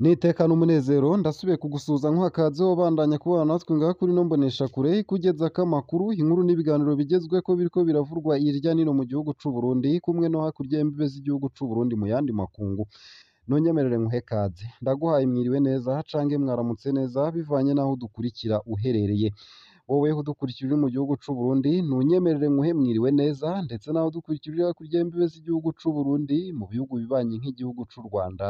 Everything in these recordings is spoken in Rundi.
Nitekana umunezero ndasubiye kugusuhuza nkuha kaze wobandanya kubana natwe ngaha kuri ino mboneshakure ikugezako amakuru, inkuru n'ibiganiro bigezweko biriko biravurwa irya nino mu gihugu c'u Burundi kumwe no hakurya y'imbibe z'igihugu c'u Burundi mu yandi makungu. Ntunyemerere nkuhe kaze, ndaguhaye mwiriwe neza canke mwaramutse neza bivanye n'aho udukurikira uherereye. Wowe udukurikira uri mu gihugu c'u Burundi ntunyemerere nkuhe mwiriwe neza, ndetse naho udukurikira uri hakurya y'imbibe z'igihugu c'u Burundi mu bihugu bibanyi nk'igihugu c'u Rwanda,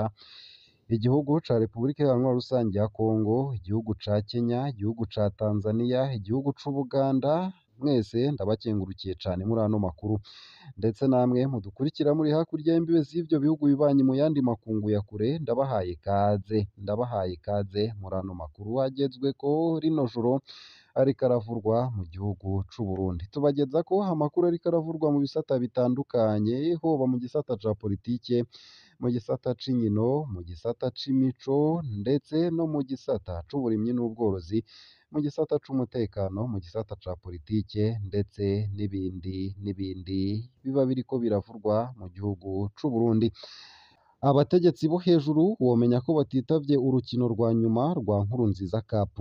igihugu ca Repubulika Iharanira Rusangi ya Kongo, igihugu ca Kenya, igihugu ca Tanzania, igihugu c'Ubuganda, mwese ndabakengurukiye cane muri ano makuru. Ndetse namwe mudukurikira muri hakurya y'imbibe z'ivyo bihugu bibanyi mu yandi makungu ya kure, ndabahaye ikaze, ndabahaye ikaze muri ano makuru agezweko rino joro ariko aravurwa mu gihugu c'u Burundi. Tubagezako amakuru ariko aravurwa mu bisata bitandukanye, hoba mu gisata ca politike, mu gisata c'inkino, mu gisata c'imico, ndetse no mu gisata c'uburimyi n'ubworozi, mu gisata c'umutekano, mu gisata ca politike, ndetse n'ibindi n'ibindi biba biriko biravurwa mu gihugu c'u Burundi. Abategetsi bo hejuru womenya ko batitavye urukino rwa nyuma rwa Nkurunziza Cup.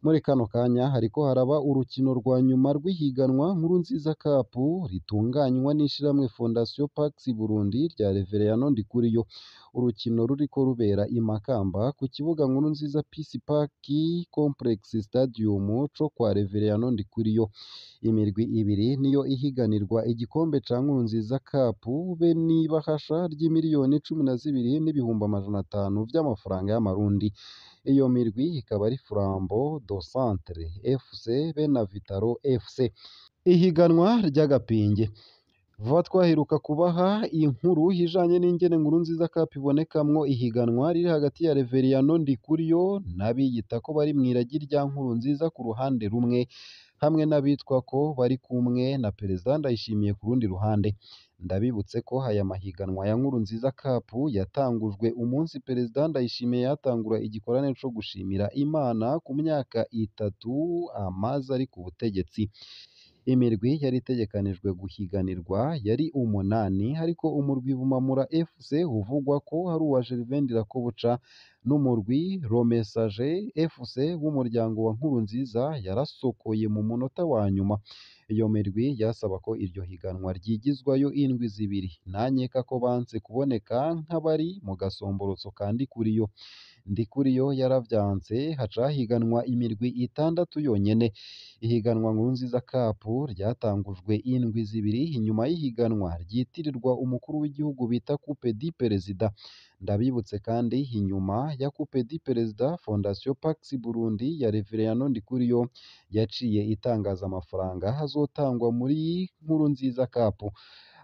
Muri kano kanya hariko haraba urukino rwa nyuma rw'ihiganwa Nkurunziza Cup ritunganywa n'ishirahamwe Fondation Pax Burundi rya Reveriyano Ndikuriyo. Urukino ruriko rubera i Makamba ku kibuga Nkurunziza Peace Park Complex Stadium co kwa Reveriyano Ndikuriyo. Imirwi ibiri niyo ihiganirwa igikombe ca Nkurunziza Cup be n'ibahasha ry'imiliyoni 12 n'ibihumbi 500 vy'amafaranga y'amarundi. Iyo mirwi ikaba ari Flambeau du Centre FC be na Vitaro FC. Ihiganwa ry'agapinge. Vuba twaheruka kubaha inkuru ijanye n'ingene Nkurunziza Cup ibonekamwo ihiganwa riri hagati ya Reveriyano Ndikuriyo n'abiyita ko bari mw'iragi rya Nkurunziza ku ruhande rumwe, hamwe n'abitwa ko bari kumwe na Perezida Ndayishimiye ku rundi ruhande. Ndabibutse ko aya mahiganwa ya Nkurunziza Cup yatangujwe umunsi Perezida Ndayishimiye yatangura igikorane co gushimira Imana ku myaka 3 amaze ari ku butegetsi. Imirwi yari itegekanijwe guhiganirwa yari 8, ariko umurwi Bumamura FC uvugwa ko ari uwa Gervais Ndirakobuca n'umurwi Romessager FC w'umuryango wa Nkurunziza yarasokoye mu munota wa nyuma. Iyo mirwi yasaba ko iryo higanwa ryigizwayo indwi 2, nankeka ko banse kuboneka nk'abari mu gasomborotso ka Ndikuriyo. Ndikuriyo yaravyanse haca hahiganwa imirwi 6 yonyene. Ihiganwa Nkurunziza Cup ryatangujwe indwi 2 inyuma y'ihiganwa ryitirirwa umukuru w'igihugu bita Coupe du Perezida. Ndabibutse kandi inyuma ya Coupe du Perezida, Fondation Pax Burundi ya Reveriyano Ndikuriyo yaciye itangaza amafaranga azotangwa muri Nkurunziza Cup.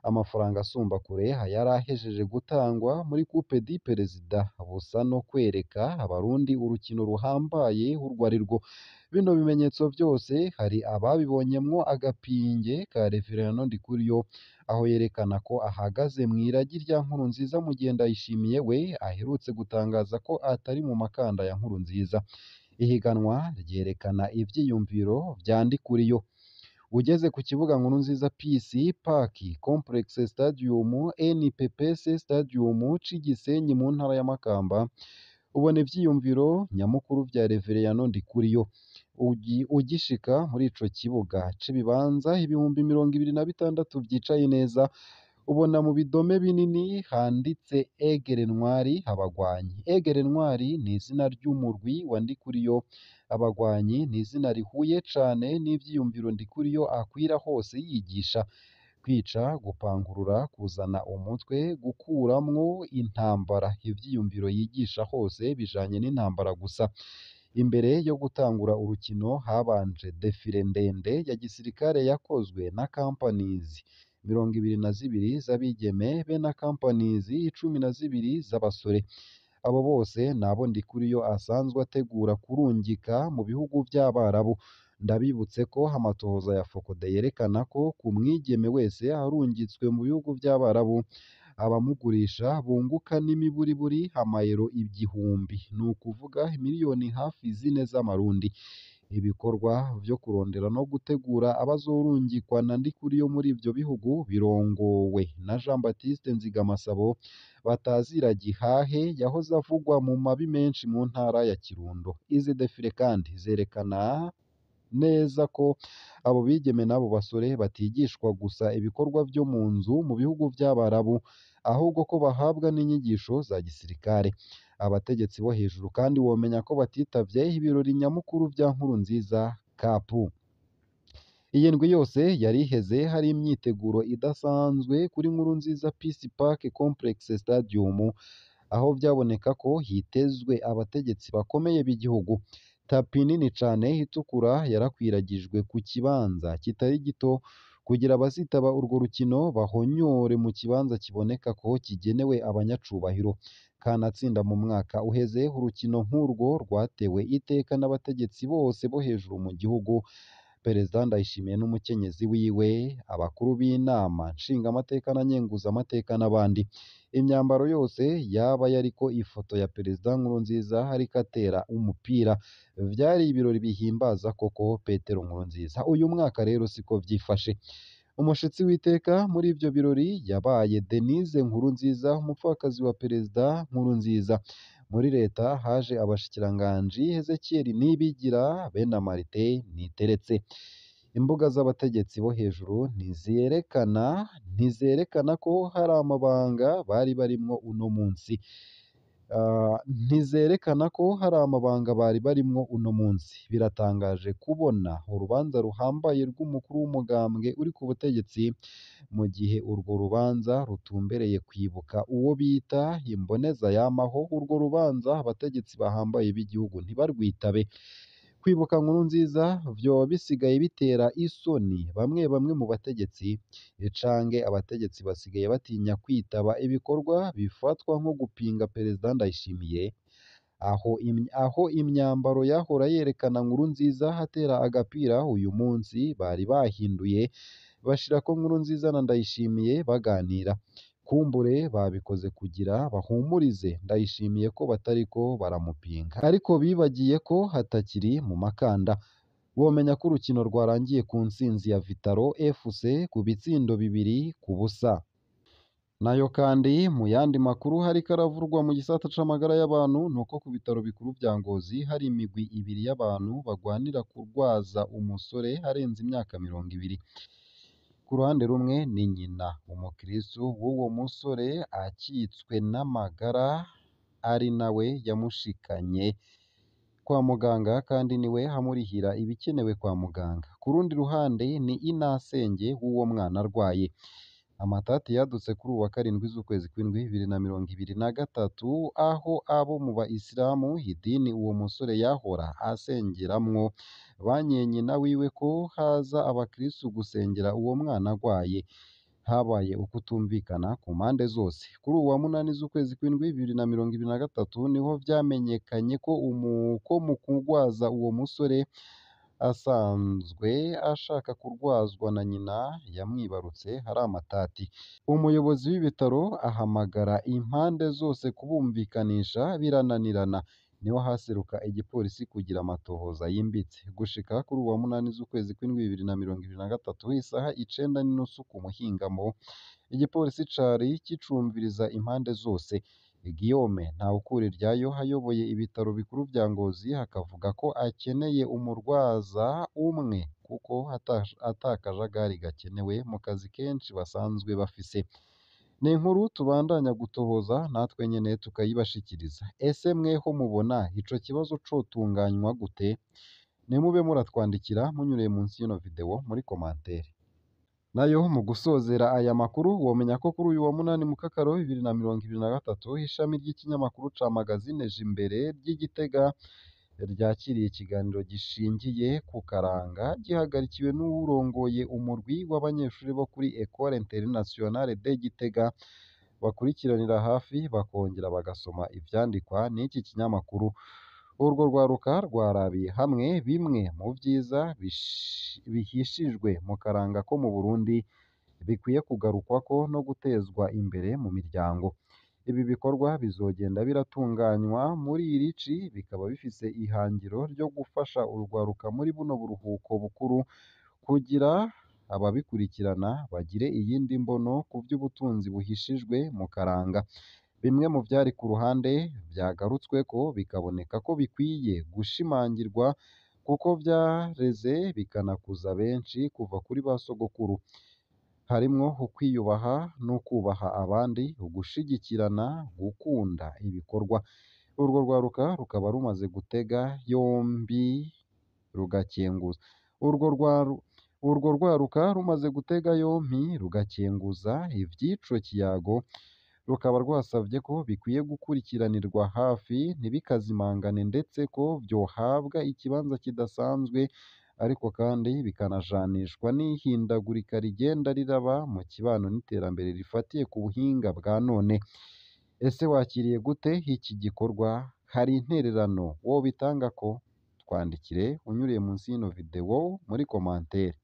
Amafaranga asumba kure ayari ahejeje gutangwa muri Coupe du Perezida, busa no kwereka abarundi urukino ruhambaye urwo arirwo. Bino bimenyetso vyose hari ababibonyemwo agapinge ka Reveriyano Ndikuriyo, aho yerekana ko ahagaze mw'iragi rya Nkurunziza mu gihe Ndayishimiye we aherutse gutangaza ko atari mu makanda ya Nkurunziza. Ihiganwa ryerekana ivyiyumviro vya Ndikuriyo. Ugeze ku kibuga Nkurunziza Peace Park Complex Stadium NPPC Stadium c'i Gisenyi mu ntara ya Makamba, ubona ivyiyumviro nyamukuru vya Reveriyano Ndikuriyo. Ugishika muri ico kibuga c'ibibanza 26,000 vyicaye neza, ubona mu bidome binini handitse Aigle Noir abagwanyi. Aigle Noir ni izina ry'umurwi wa Ndikuriyo. Abagwanyi ni izina rihuye cane n'ivyiyumviro Ndikuriyo akwira hose yigisha: kwica, gupangurura, kuzana umutwe, gukuramwo intambara. Ivyiyumviro yigisha hose bijanye n'intambara gusa. Imbere yo gutangura urukino habanje defile ndende ya gisirikare yakozwe na companies 22 z'abigeme be na companies 12 z'abasore. Abo bose nabo Ndikuriyo asanzwe ategura kurungika mu bihugu vy'Abarabu. Ndabibutse ko amatohoza ya Fokode yerekana ko ku mwigeme wese arungitswe mu bihugu vy'Abarabu, abamugurisha bunguka n'imiburiburi amayero 1000, ni ukuvuga imiliyoni hafi 4 z'amarundi. Ibikorwa vyo kurondera no gutegura abazorungikwa na Ndikuriyo muri ivyo bihugu birongowe na Jean Baptiste Nzigamasabo batazira Gihahe, yahoze avugwa mu mabi menshi mu ntara ya Kirundo. Izi defile kandi zerekana neza ko abo bigeme n'abo basore batigishwa gusa ibikorwa vyo mu nzu mu bihugu vy'Abarabu, ahubwo ko bahabwa n'inyigisho za gisirikare. Abategetsi bo hejuru kandi womenya ko batitavye ibirori nyamukuru vya Nkurunziza Cup. Iyi ndwi yose yari iheze hari imyiteguro idasanzwe kuri Nkurunziza Peace Park Complex Stadium, aho vyaboneka ko hitezwe abategetsi bakomeye b'igihugu. Tapi nini cane itukura yarakwiragijwe ku kibanza kitari gito kugira abazitaba urwo rukino bahonyore mu kibanza kiboneka ko kigenewe abanyacubahiro. Kanatsinda mu mwaka uheze urukino nk'urwo rwatewe iteka n'abategetsi bose bo hejuru mu gihugu, Perezida Ndayishimiye n'umukenyezi wiwe, abakuru b'inama nshingamateka na nkenguzamateka n'abandi. Imyambaro yose yaba yariko ifoto ya Perezida Nkurunziza ariko atera umupira. Vyari ibirori bihimbaza koko Petero Nkurunziza. Uyu mwaka rero siko vyifashe. Umushitsi w'iteka muri ivyo birori yabaye Denise Nkurunziza, umupfakazi wa Perezida Nkurunziza. Muri leta haje abashikiranganji Ezekiel Nibigira, bene Martin Niteretse. Imbuga z'abategetsi bo hejuru ntizerekana ko hari amabanga bari barimwo uno munsi. Ntizerekana ko hari amabanga bari barimwo uno munsi. Biratangaje kubona urubanza ruhambaye rw'umukuru w'umugambwe uri ku butegetsi, mu gihe urwo rubanza rutumbereye kwibuka uwo bita imboneza yamaho. Urwo rubanza abategetsi bahambaye b'igihugu ntibarwitabe. Kwibuka Nkurunziza vyoba bisigaye bitera isoni bamwe bamwe mu bategetsi, canke abategetsi basigaye batinya kwitaba ibikorwa bifatwa nko gupinga Perezida Ndayishimiye, aho imyambaro yahora yerekana Nkurunziza atera agapira uyu munsi bari bahinduye bashirako Nkurunziza na Ndayishimiye baganira. Kumbure babikoze kugira bahumurize Ndayishimiye ko batariko baramupinga, ariko bibagiye ko hatakiri mu makanda. Womenya ko urukino rwarangiye ku ntsinzi ya Vitaro FC ku bitsindo 2-0. Nayo kandi mu yandi makuru hariko aravurwa mu gisata c'amagara y'abantu, nuko ku bitaro bikuru vya Ngozi hari imigwi ibiri y'abantu bagwanira kurwaza umusore arenze imyaka 20. Ku ruhande rumwe ni nyina umukristu w'uwo musore akitswe n'amagara, ari nawe yamushikanye kwa muganga kandi niwe amurihira ibikenewe kwa muganga. Ku rundi ruhande ni inasenge w'uwo mwana arwaye. Amatati yadutse kuri uwa 7 z'ukwezi kw'indwi 2023, aho abo mu bayisilamu idini uwo musore yahora asengeramwo banyenye nyina wiwe ko haza abakristu gusengera uwo mwana agwaye. Habaye ukutumvikana ku mpande zose. Kuri uwa 8 z'ukwezi kw'indwi 2023 niho vyamenyekanye ko mu kugwaza uwo musore asanzwe ashaka kurwazwa na nyina yamwibarutse hari amatati. Umuyobozi w'ibitaro ahamagara impande zose kubumvikanisha birananirana. Niho haseruka igipolisi kugira amatohoza yimbitse. Gushika kuri uwa 8 z'ukwezi kw'indwi 2023 isaha 9:30 ku muhingamo, igipolisi cari kicumviriza impande zose. Guillaume Ntawukuriryayo ayoboye ibitaro bikuru vya Ngozi akavuga ko akeneye umurwaza umwe kuko ata kajagari gakenewe mu kazi kenshi basanzwe bafise. Ni inkuru tubandanya gutohoza natwe nyene tukayibashikiriza. Ese mweho mubona ico kibazo cotunganywa gute? Nimube muratwandikira munyuriye munsi y'ino video muri commentaire. Nayo mu gusozera aya makuru womenya ko kuri uyu wa 8 Mukakaro 2023 ishami ry'ikinyamakuru ca Magazine Jimbere ry'Igitega ryakiriye ikiganiro gishingiye ku karanga gihagarikiwe n'uwurongoye umurwi w'abanyeshuri bo kuri Ecole Internationale de Gitega, bakurikiranira hafi bakongera bagasoma ivyandikwa n'iki kinyamakuru. Urwo rwaruka rwarabiye hamwe bimwe mu vyiza bihishijwe mu karanga ko mu Burundi bikwiye kugarukwako no gutezwa imbere mu miryango. Ibi bikorwa bizogenda biratunganywa muri iri ci, bikaba bifise ihangiro ryo gufasha urwaruka muri buno buruhuko bukuru kugira ababikurikirana bagire iyindi mbono ku vy'ubutunzi buhishijwe mu karanga. Bimwe mu vyari ku ruhande vyagarutsweko bikaboneka ko bikwiye gushimangirwa kuko vyareze bikanakuza benshi kuva kuri ba sogokuru, harimwo ukwiyubaha n'ukwubaha abandi, ugushigikirana, gukunda ibikorwa. Urwo rwaruka rukaba rumaze gutega yompi rugakenguza. Urwo rwaruka rumaze gutega yompi rugakenguza ivy'ico kiyago, rukaba rwasavye ko bikwiye gukurikiranirwa hafi ntibikazimangane ndetse ko vyohabwa ikibanza kidasanzwe, ariko kandi bikanajanishwa n'ihindagurika rigenda riraba mu kibano n'iterambere rifatiye ku buhinga bwa none. Ese wakiriye gute iki gikorwa? Hari intererano wobitangako? Twandikire unyuriye munsi y'ino video muri commentaire.